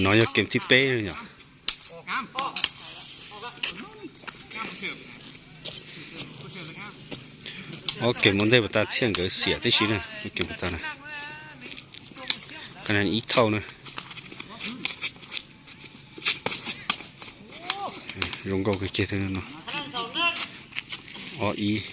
No yog kem thib peb yom. Ob kem ua ntej puas tas, Txhiaj nkawd xiam tib si na, kem puas tas na. Ib thauj na. Zoo nkauj kawg kiag thiab no. Ob ib.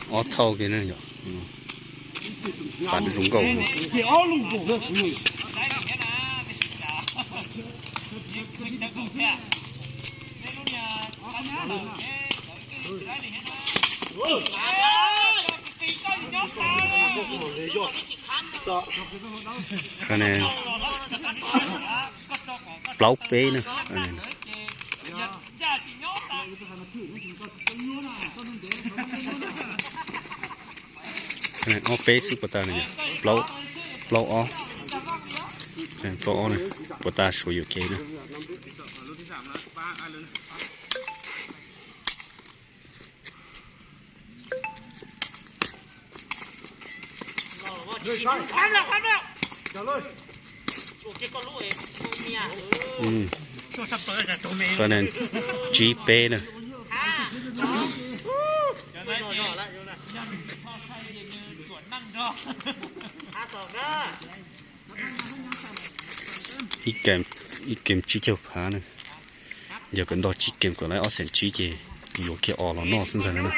Ob thauj kiag na yom. Pam zoo nkauj. Qhov no plaub peb na. Ob peb xwb puas tas, plaub, plaub ob, plaub ob na, puas tas suav yuam kev na. Qhov no tsib peb na. Ib kem tsib caug phav na. Yog kom nto tsib kem kom lawv ob xeem tsib ces yuav kiag os los noj xwb ntag na.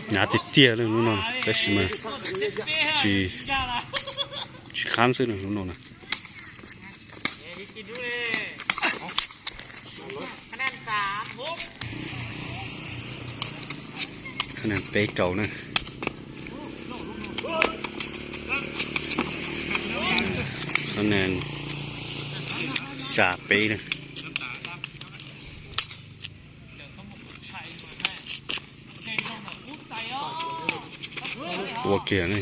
Hnyav tiag tiag li lub no, tab sis mas tsis, tsis khab xwb lub no na. Khab nees peb rau na. Khab nees xya peb na. Ua kiag ne.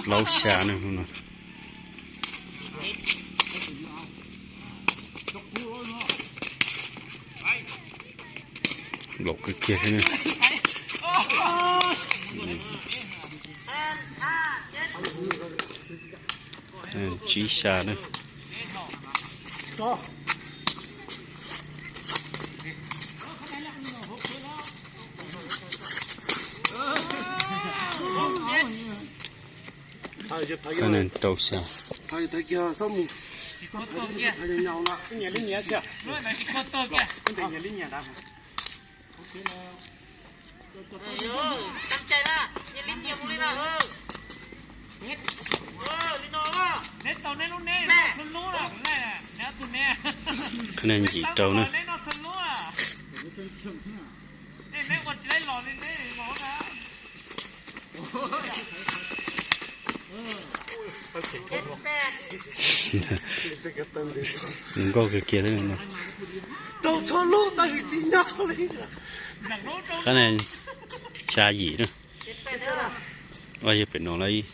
Plaub xya ne no. Nplaum kawg kiag thiab ne. Tsib xya ne. Khab nees rau xya. Khab nees yim rau na. Zoo nkauj kawg kiag thiab no. Khab nees xya yim na. Ob yawg pem no lawv yim,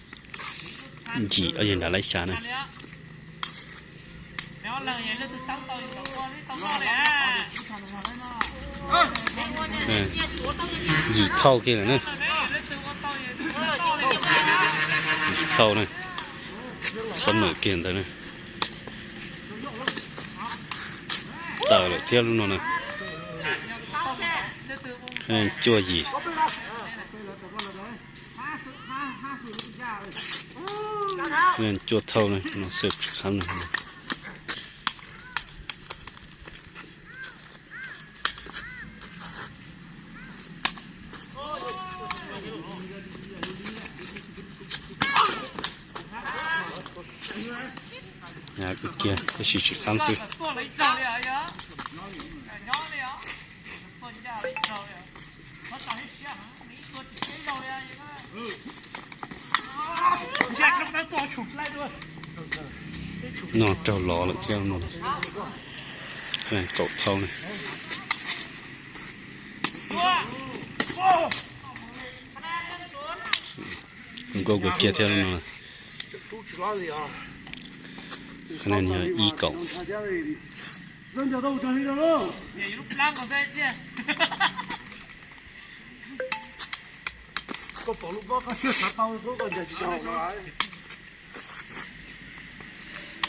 ob yawg nrad lawv xya na. Yim thauj kiag lawm na. Yim thauj na. Xob mawm kiag ntawd na. Tawm lawm thiab lub no na. Cuaj yim. Cuaj thauj na, no xwb khab no. Hnyav kawg kiag tab sis tsis khab xwb. Noj raug lov lawm thiab no. Kaum thauj na. Nkauj kawg kiag thiab no. Qhov no yog ib kaum.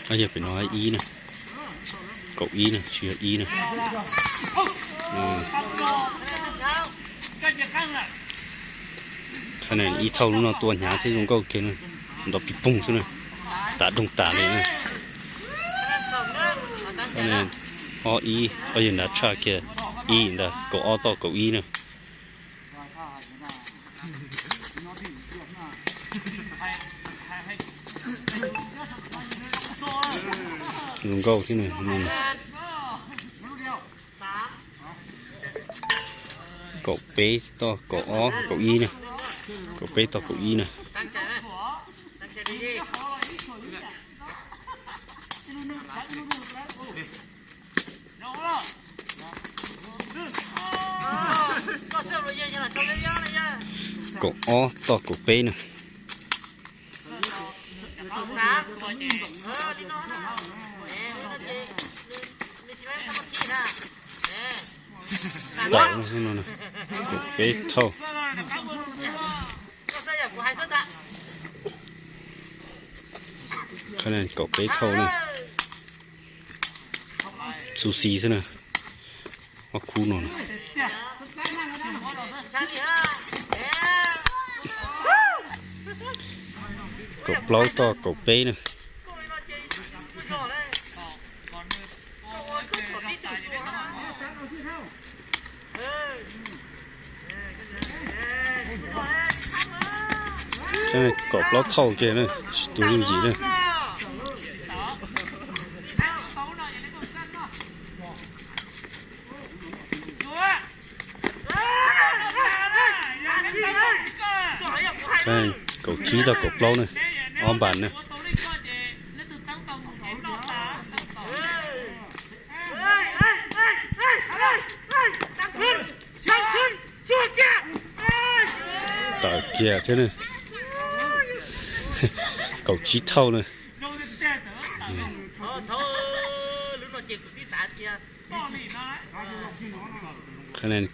Yog pem no ib na, kaum ib na, tsis yog ib na. Qhov no ib thauj lub no tua hnyav thiab zoo nkauj kiag na, nto pis poog xwb na, tas doog tas li na. Ob ib, ob yawg nrad tshaj kiag ib ntag, kaum ob toj kaum ib na. Zoo nkauj thiab na. Kaum peb toj kaum ob kaum ib na, kaum peb toj kaum ib na. Kaum ob toj kaum peb na. Tawm no, kaum peb thauj. Kaum peb thauj na. Xu xi xwb na. Ob khub no na. Kaum plaub toj kaum peb na. Kaum plaub thauj kiag na, tsis tus yooj yim na. Kaum tsib txog kaum plaub na, ob npas na. Tawm kiag thiab na. Kaum tsib thauj na.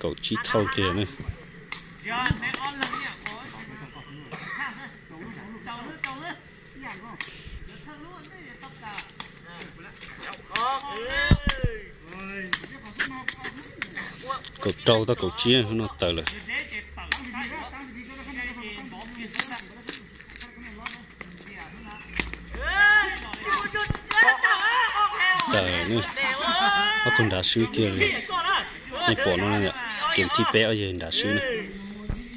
Kaum tsib thauj kiag na. Kaum rau txog kaum tsib no tawm lawm. Tawm, ob tug nrad swb kiag. Nej pom no, kev thib peb ob yawg nrad swb na.